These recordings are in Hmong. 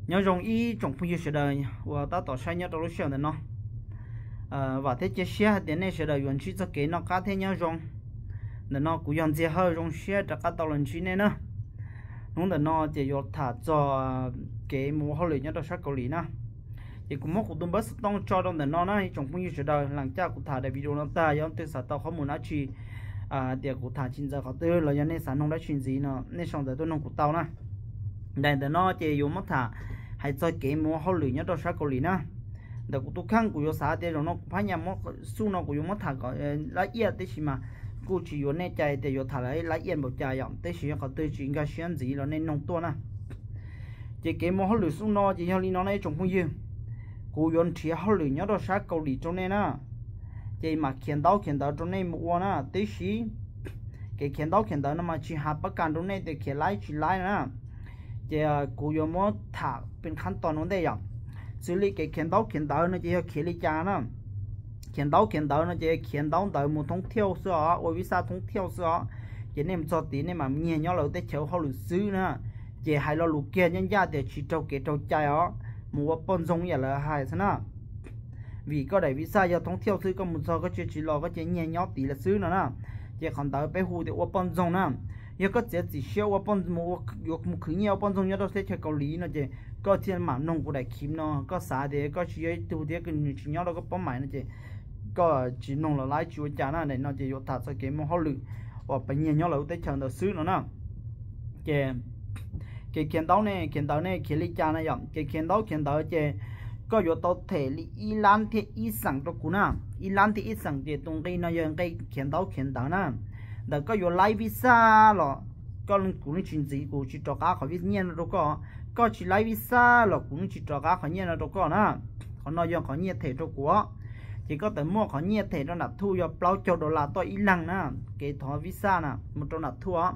Nyob zoo ib tsoom phooj ywg sawv daws uas tab tom saib nyob rau lub sij hawm ntawm no. Vam thiab cia siab hais tias nej sawv daws yuav ntsib txoj kev noj qab thiab nyob zoo. Ntawm no kuv yog Ntxiag Hawj zoo siab rov qab tau los ntsib nej na. Hnub ntawm no ces yuav tham txog kev mus ua hauj lwm nyob rau sab Kaus Lim na. Ces kuv muab kuv tus npawb xov tooj tso rau ntawm no na ib tsoom phooj ywg sawv daws, leej caj kuv tham daim video no tag yog leej twg xav tau qhov mus dab tsi, tias kuv tham tsis ntxaws qhov twg los yog nej xav noog dab tsi ntxiv no nej sau ntawv tuaj noog kuv tau na. Daim ntawm no ces yuav muab tham hais txog kev mus ua hauj lwm nyob rau sab Kaus Lim na. Ntawm kuv tus kheej kuv yuav xav tias zaum no kuv phab nyas muab xuj no kuv yuav muab tham kom lab iaj tib si mas kuj tsis yuav nej cai tias yuav tham lab iaj npaum cas yom, tib si yog qhov twg tsis nkag siab ntxiv los nej noog tuaj na. Ces kev mus hauj lwm xuj no ces yog li no na ib tsoom phooj ywg, kuv yuav nrhiav hauj lwm nyob rau sab Kaus Lim rau nej na. Ces mam khiav ntaub khiav ntawv rau nej mus ua na tib si. Kev khiav ntaub khiav ntawv no mas tsis has pab kas rau nej tias khiav laib tsis laib na. Ces kuv yuav muab tham pes qhab tos ua ntej yom. Xws li kev khiav ntaub khiav ntawv no ces yog khiav li cas na? Khiav ntaub khiav ntawv no ces khiav ntaub ntawv mus thoob thiauj xwb os, ua vis xaj thoob thiauj xwb os. Ces nej mus txog tid nej mam nyiag nyob lawv teb chaws hauj lwm xwb na. Ces hais lo lus kiag ncaj ncaj tias tsis raug kev raug cai os, mus ua poj ntxoog yam lawv hais xwb na. Vim koj daim vis xaj yog thoob thiauj xwb, koj mus txog koj cia tsis los koj cia nyiag nyob tid lawm xwb no na. Ces qhov ntawd peb hu tias ua poj ntxoog na. Yog koj txiav txim siab ua poj ntxoog, yuav mus khwv nyiaj ua poj ntxoog nyob rau teb chaws Kaus Lim no ces koj thiaj mam mloog kuv daim khiv no, koj xav tias koj tsis yog ib tug thiab nws tsis nyob rau koj paub mais no ces koj tsis mloog los laib tsis ua cas na. Daim no ces yuav tham txog kev mus hauj lwm uas pab nyiag nyob lawv lub teb chaws ntawd xwb no na. Ces kev khiav ntaub ne khiav ntawv ne khiav li cas na yom? Ces khiav ntaub khiav ntawv ces koj yuav tau them li ib lab thiab ib xeem rau kuv na. Ib lab thiab ib xeem ces tus nqi no yog nqi khiav ntaub khiav ntawv na. Ntawm koj yuav laib vis xaj los koj, kuv yeej tsis ntxiv, kuv tsis rov qab qhov vis nyiaj no rau koj. Koj tsis laib vis xaj los kuv yeej tsis rov qab qhov nyiaj no rau koj na. Qhov no yog qhov nyiaj them rau kuv. Ces koj tawm muaj qhov nyiaj them rau nram thuj yog plaub caug dollar toj ib leeg na. Kev thov vis xaj na mus rau nram thuj.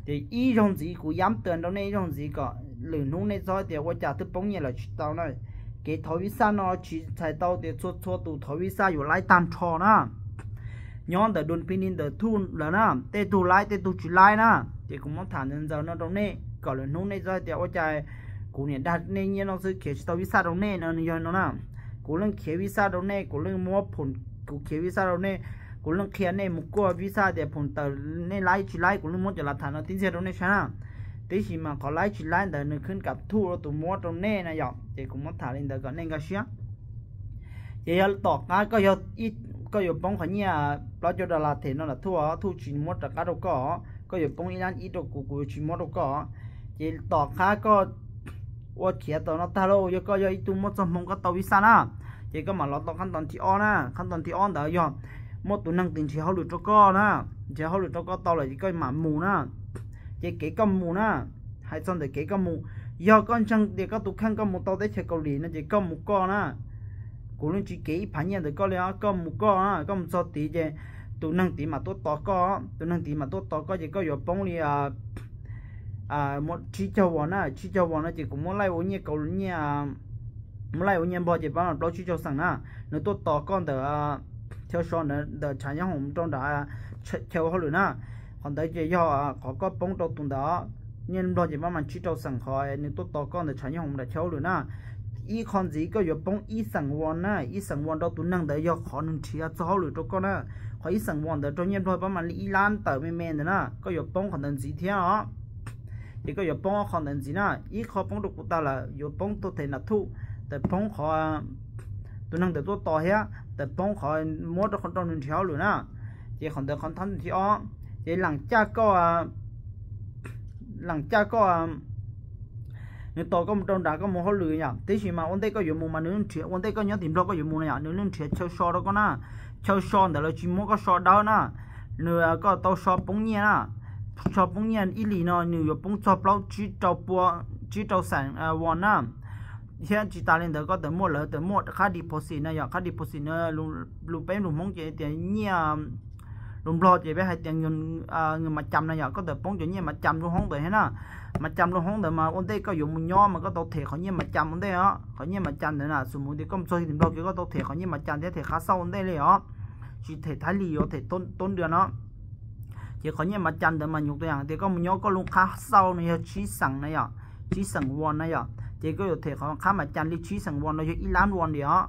Ces ib zaug ntxiv kuv yab tas rau nej ib zaug ntxiv kom lwm hnub nej txhob tias ua cas twb poob nyiaj lawm tsis tau na. Kev thov vis xaj no tsis txhais tau tias txhua txhua tus thov vis xaj yuav laib tag nrho na. Nyob ntawm dua phi ni ntawm thuj lawm na, tej tug laib tej tug tsis laib na. Ces kuv muab tham ntawd ntxaws no rau nej kom lwm hnub nej txhob tias ua cas kuv niam dag nej nyiaj no xwb khiav tsis tau vis xaj rau nej no, nws yog no na. Kuv yeej khiav vis xaj rau nej, kuv yeej muab phoom, kuv khiav vis xaj rau nej, kuv yeej qhia nej mus kuaj vis xaj tias phoom tawm nej laib tsis laib, kuv yeej muab cov lav tham no tib ntxiag rau nej saib na. Tib si mas qhov laib tsis laib ntawd nws khwb kam thuj rau tus muab rau nej na yom. Ces kuv muab tham li ntawd kom nej nkag siab. Ces yog tom qab koj yuav poob qhov nyiaj plaub caug dollar them no nram thuj, thuj tsis muab rov qab rau koj, koj yuav poob ib lab ib rau kuv, kuv yuav tsis muab rau koj. Ces tom qab koj ua khiav tau no tag lauj, yog koj yog ib tug muaj txoj hmoo koj tau vis xaj na, ces koj mam los tau qhab tos thib ob na. Qhab tos thib ob ntawd yog muaj tus neeg twg nrhiav hauj lwm rau koj na, nrhiav hauj lwm rau koj tau lawm ces koj mam mus na. Ces kev koj mus na, hais txog ntawm kev koj mus, yog koj ntseeg tias koj tus kheej koj mus tau teb chaws Kaus Lim no ces koj mus koj na. Kuv yeej tsis kev ib phav nyiaj ntawm koj li os, koj mus koj na, koj mus txog tid ces tus neeg tid mam tuaj tos koj, tus neeg tid mam tuaj tos koj ces koj yuav poob li tsib caug vos na, tsib caug vos no ces kuv muab laij ua nyiaj Kaus Lim, muab laij ua nyiaj Nplog ces pab mas plaub tsib caug xeem na. Nws tuaj tos koj ntawm chaw so ntawd, ntawm tshav nyob hoom rau nram chaw hauj lwm na. Qhov ntawd ces yog qhov koj poob rau tus ntawd, nyiaj Nplog ces pab mas tsib rau xeem qhov nws tuaj tos koj ntawm tshav nyob hoom nram chaw hauj lwm na. Ib qho ntxiv koj yuav poob ib xeem vos na, ib xeem vos rau tus neeg ntawd yog qhov nws nrhiav txog hauj lwm rau koj na. Qhov ib xeem vos ntawd rau nyiaj Nplog pab mas li ib lab tawm me me ntawd na, koj yuav poob qhov ntawd ntxiv thiab os. Ces koj yuav poob ob qho ntawd ntxiv na, ib qho poob rau kuv tas lawm yuav poob tuaj them nram thuj, tawm poob qhov tus neeg ntawd tuaj tos thiab tawm poob qhov muab rau qhov rau nws nrhiav hauj lwm na. Ces qhov ntawd qhov thab thib ob. Ces leej caj koj, leej caj koj, nws tos koj mus rau nrad koj mus hauj lwm yom, tab sis mas ua ntej koj yuav mus mas nws nrhiav, ua ntej koj nyob tim Nplog koj yuav mus na yom, nws yeej nrhiav chaw so rau koj na. Chaw so ntawd lawv tsis muab koj so dawb na, nws, koj tau so poob nyiaj na. So poob nyiaj ib hlis no nws yuav poob txog plaub tsib rau pua, tsib rau xeem vos na. Thiab tsis tas li ntawd koj tawm muaj, lawv tawm muaj qhab deposit na yom, qhab deposit na lus peb lus Hmoob ces tias nyiaj, lus Nplog ces peb hais tias nws mas cas na yom, koj tawm poob cov nyiaj mas cas lub hoob ntawd thiab na. Mas cas lub hoob ntawd mas ua ntej koj yuav mus nyob mas koj tau them qhov nyiaj mas cas ua ntej os, qhov nyiaj mas cas ntawd na, xws mus tias koj mus txog tim Nplog ces koj tau them qhov nyiaj mas cas thiab them qhab xauj ua ntej li os, tsis them thab li yuav them tub nra no. Ces qhov nyiaj mas cas ntawd mas nyuam tus yam tias koj mus nyob koj lub qhab xauj no yog tsib xeem na yom, tsib xeem vos na yom. Ces koj yuav them qhov khab mas cas li tsib xeem won no yog ib lab won li os.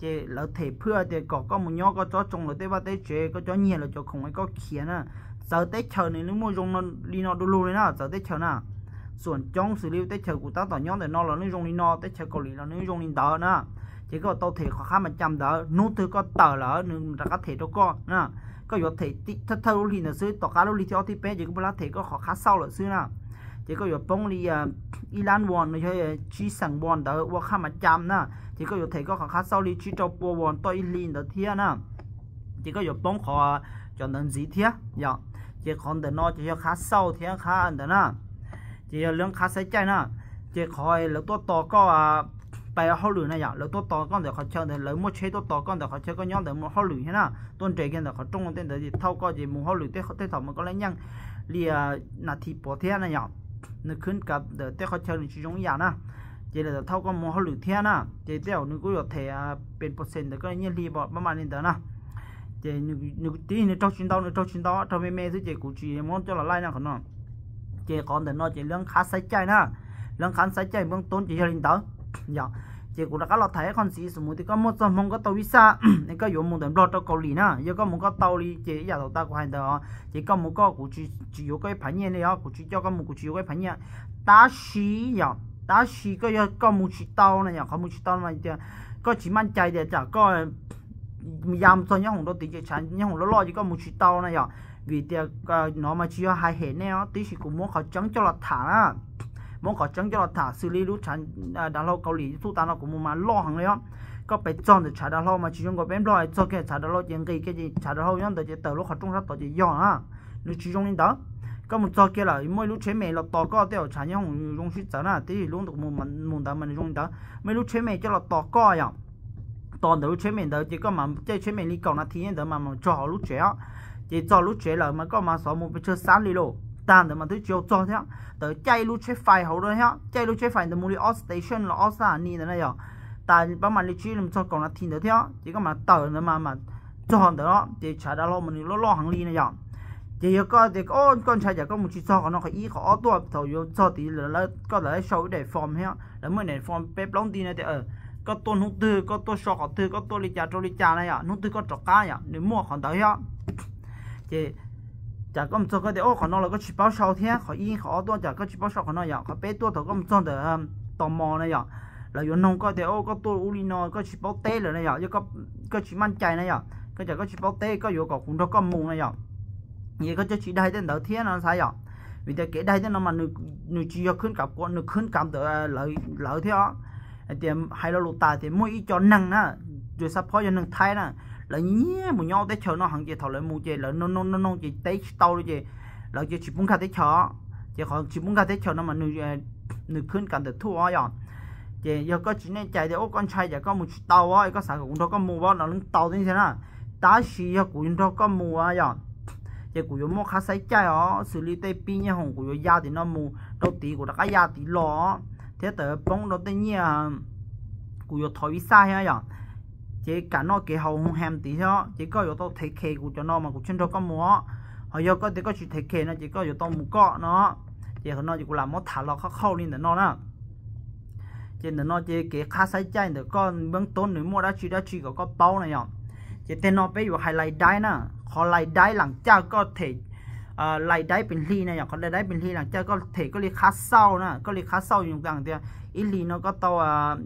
Ces lawv them phwj tias kom koj mus nyob koj tsob tsoo lawv tej vaj tej tsev, koj cov nyiag lawv cov khoom es koj khiav na. Txawv teb chaws nws yeej muaj zoo li no du lug li na, txawv teb chaws na. Xuam coob xws li teb chaws kuv tab tom nyob ntawm no los yeej zoo li no, teb chaws Kaus Lim los nws yeej zoo li ntawd na. Ces koj tau them qhov khab mas cas ntawd, hnub twg koj tawm lawm nws rov qab them rau koj na. Koj yuav them thawj lub hli ntawd xwb, tom qab lub hli thib ob thib peb ces koj pab lab them koj qhov khab xauj lawm xwb na. Ces koj yuav poob li ib lab won no yog tsib xeem won ntawd ua khab mas cas na. Ces koj yuav them koj qhov khab xauj li tsib rau pua won toj ib hli ntawd thiab na. Ces koj yuav poob qhov cov ntawd ntxiv thiab yom. Ces qhov ntawm no ces yog khab xauj thiab khab ntawd na. Ces yog lawv khab xaiv caij na. Ces qhov lawv tuaj tos koj pais hauj lwm na yom, lawv tuaj tos koj ntawm qhov chaw ntawd, lawv muaj tsheb tuaj tos koj ntawm qhov chaw koj nyob ntawd mus hauj lwm thiab na. Tuaj nres kiag ntawm qhov rooj tej ntawd ces thauj koj ces mus hauj lwm tej thaum mas koj laj nyeej li nas this puav thiab na yom. Nws khwb kav ntawm tej qhov chaw nws tsis zoo ib yam na. Ces lawv thauj koj mus hauj lwm thiab na. Ces tej zaum nws kuj yuav them pes percent ntawm koj nyiaj hli pab mas li ntawd na. Ces nws tib nws raug tsis ntau, nws raug tsis ntau, raug me me xwb ces kuv tsis muab coj los laij na qhov no. Ces qhov ntawm no ces lawv khab xaiv caij na. Lawv khab xaiv caij npoob toob ces yog li ntawd yom. Ces kuv rov qab los tham ib qho ntxiv, xws mus tias koj muaj txoj hmoo koj tau visa, koj yuav mus ntawm Nplog rau Kaus Lim na, yog koj mus koj tau li ces ib yam thaum tas kuv hais ntawd os, ces koj mus koj, kuv tsis yuav koj ib phav nyiaj li os, kuv tsis coj koj mus kuv tsis yuav koj ib phav nyiaj. Tab sis yom, tab sis koj yog koj mus tsis tau na yom, qhov mus tsis tau no tias koj tsis maj cai tias tsam koj ya mus txog nyob hoom rau tid ces tshav nyob hoom loj loj ces koj mus tsis tau na yom. Vim tias no mas tsis yog hais hem nej os, tab sis kuv muab qhov tseeb coj los tham na. Muab qhov tseeb coj los tham xws li lub tshav dav hlau Kaus Lim txuj tas no kuv mus mas loj heev li os. Koj pes txog ntawm tshav dav hlau mas tsis zoo nkaus peb Nplog txog kiag tshav dav hlau ces nqis kiag ces tshav dav hlau nyob ntawd ces tawm lub qhov rooj sab tod ces yog na. Nws tsis zoo li ntawd. Koj mus txog kiag lawm muaj ib lub tsheb me los tos koj, tej zaum tshav nyob hoom zoo sib txawv na, tab sis lub mus ntawd mas nws zoo li ntawd, muaj ib lub tsheb me coj los tos koj yom. Tos ntawm lub tsheb me ntawd ces koj mas caij tsheb me li kaum nas this ntawd mas mus txog hauv lub tsev os. Ces txog lub tsev lawm mas koj mas xov mus pes tsawg xab li lauj, tag ntawd mas twb tsis yog txog thiab, tawm caij ib lub tsheb fais hauv thiab, caij ib lub tsheb fais ntawd mus li ob station los ob xab ni ntawd na yom. Tas pab mam li tsib mus txog kaum nas this ntawd thiab ces koj mam tawm ntawd mas mam txog ntawd os, ces tshav dav hlau mas nws loj loj heev li na yom. Ces yog koj tias koj ntshai tsam koj mus tsis txog qhov no qhov ib qhov ob tuaj thaum yuav txog tid koj tawm sau ib daim form thiab, lawv muaj daim form peb plaub nti no tias koj tuaj hnub twg, koj tuaj so qhov twg, koj tuaj li cas rau li cas na yom, hnub twg koj rov qab yom, nws muaj qhov ntawd thiab. Ces tsam koj mus txog koj tias o qhov no los koj tsis paub sau thiab, qhov ib qhov ob tuaj tsam koj tsis paub sau qhov no yom, qhov peb tuaj thaum koj mus txog ntawm tos mos na yom, lawv yuav noog koj tias o koj tuaj ub li no koj tsis paub teb lawm na yom, yog koj tsis maj cai na yom, koj tsam koj tsis paub teb koj yuav kom kuv nrog koj mus na yom. Es koj cov tsis daig tej ntawd thiab no xav yom. Vim tias kev daig tej no mas nws tsis yog khwb kav kuv, nws khwb kav ntawm lawv thiab os. Hais tias hais lo lus tas tias muaj ib co neeg na, yus xav phob yog neeg Thaib na, lawv nyiam mus nyob teb chaws no heev ces thaum lawv mus ces lawv noog noog noog ces teb tsis tau li ces lawv ces tsis pub nkag teb chaws. Ces qhov tsis pub nkag teb chaws no mas nws khwb kav ntawm thuj os yom. Ces yog koj tsis nej cai tias o koj ntshai tias koj mus tsis tau os, koj xav kom kuv nrog koj mus os no yeej tau thiab na. Tab sis yog kuv nrog koj mus yom, ces kuv yuav muaj qhab xaib caij os, xws li tej pib nyiaj hoom kuv yuav ya tim no mus rau tid, kuv rov qab ya tid los, thiab tawm poob rau tej nyiaj kuv yuav thov visa thiab yom. Ces kam noj kev haus hoo hem tid thiab, ces koj yuav tau thev khes kuv cov no mas kuv thiaj nrog koj mus os. Ho yog koj tias koj tsis thev khes no ces koj yuav tau mus koj no. Ces qhov no ces kuv lam muab tham los qhov qhauj li ntawm no na. Ces ntawm no ces kev qhab xaib caij ntawm koj npoob toob nws muaj dab tsi dab tsi kom koj paub na yom. Ces tej no peb yuav hais lais daib na, qhov lais daib lam caj koj them lais daib pes hli na yom, qhov lais daib pes hli lam caj koj them koj li qhab xauj na, koj li qhab xauj yoos tas tias ib hlis no koj tau,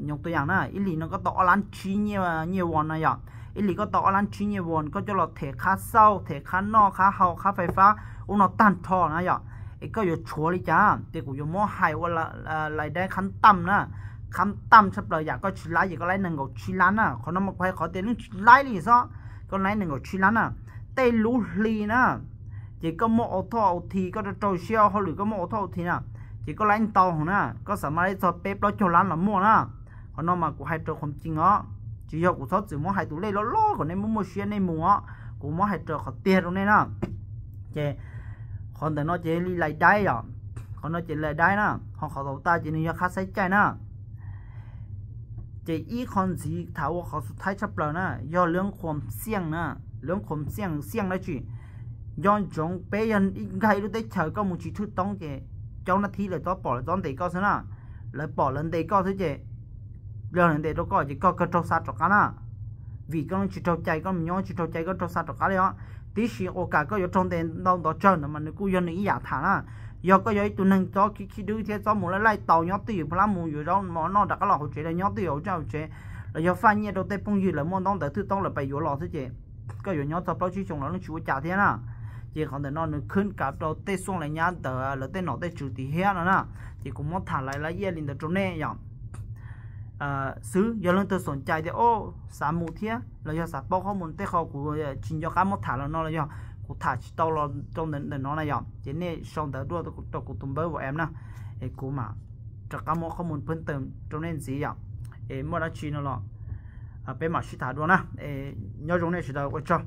yoos tus yaam na, ib hlis no koj tau ob lab tsib nyiaj, nyiaj won na yom, ib hlis koj tau ob lab tsib nyiaj won koj coj los them qhab xauj, them qhab noj qhab haus qhab fais fab ub no tag nrho na yom. Es koj yuav tshuav li cas ces kuv yuav muab hais ua lais daib qhab tam na, qhab tam tshaj plaws yam koj tsis laib ces koj laib nees nkaum tsib lab na, qhov no mas kuv hais qhov tias yeej tsis laib li xwb, koj laib nees nkaum tsib lab na, tej lub hli na, ces koj muaj ua thoj ua thi, koj rau rau siab hauj lwm koj muaj ua thoj ua thi na, ces koj laib ntau heev na, koj xav mas laib txog peb plaub caug lab los muaj na. Qhov no mas kuv hais raws qhov cing os, tsis yog kuv txhob txwm muab hais tus lej loj loj kom nej muaj muaj siab nej mus os, kuv muab hais raws qhov tiag rau nej na. Ces qhov ntawm no ces li lais daib yom, qhov no ces lais daib na, ho qhov tau tas ces nws yog qhab xaib caij na. Ces ib qho ntxiv tham ua qhov xu thaib tshaj plaws na, yog lawv qhuas xiaj na, lawv qhuas xiaj, xiaj dab tsi. Nco ntsoov peb yog nkag ib lub teb chaws koj mus tsis thwj toob ces caub nab thib lawv txob pom lawv txob ntes koj xwb na. lawv pom lawv ntes koj xwb ces, yog lawv ntes rau koj ces koj kawg raug xa rov qab na. Vim koj tsis raug cai, koj mus nyob tsis raug cai koj raug xa rov qab li os. Tiam sis ua cas koj yuav raug ntes ntau ntov tsawg ntawd mas nws kuj yog nws ib yam tham na. Yog koj yog ib tug neeg txob khib dwb thiab txob mus laij laij tau nyob twj ywm pha lab mus yuav zaub mov noj rov qab los hauv tsev los nyob twj ywm hauv tsev, los yog faj nyiaj rau tej phooj ywg lawv muaj ntaub ntawv thwj toob lawv pais yuav los xwb ces koj yuav nyob txog plaub tsib xyoos los yeej tsis ua cas thiab na. Ces qhov ntawm no nws khwb kav rau tej xuaj lais nyab ntawm lawv tej nom tej tswv tim hiab no na. Ces kuv muab tham lais laiv iab li ntawd rau nej yom. Xwb yog leej twg xoom cai tias o, xav mus thiab los yog xav paub qhov mus tej qho kuv tsis nco qab muab tham los no los yog kuv tham tsis tau los rau ntawm no na yom, ces nej sau ntawv dua rau kuv tus npawb WhatsApp na, es kuv mam rov qab muab qhov mus phwb tawm rau nej ntxiv yom. Es muaj dab tsi no los peb mam sib tham dua na. Nyob zoo nej sawv daws, ua tsaug.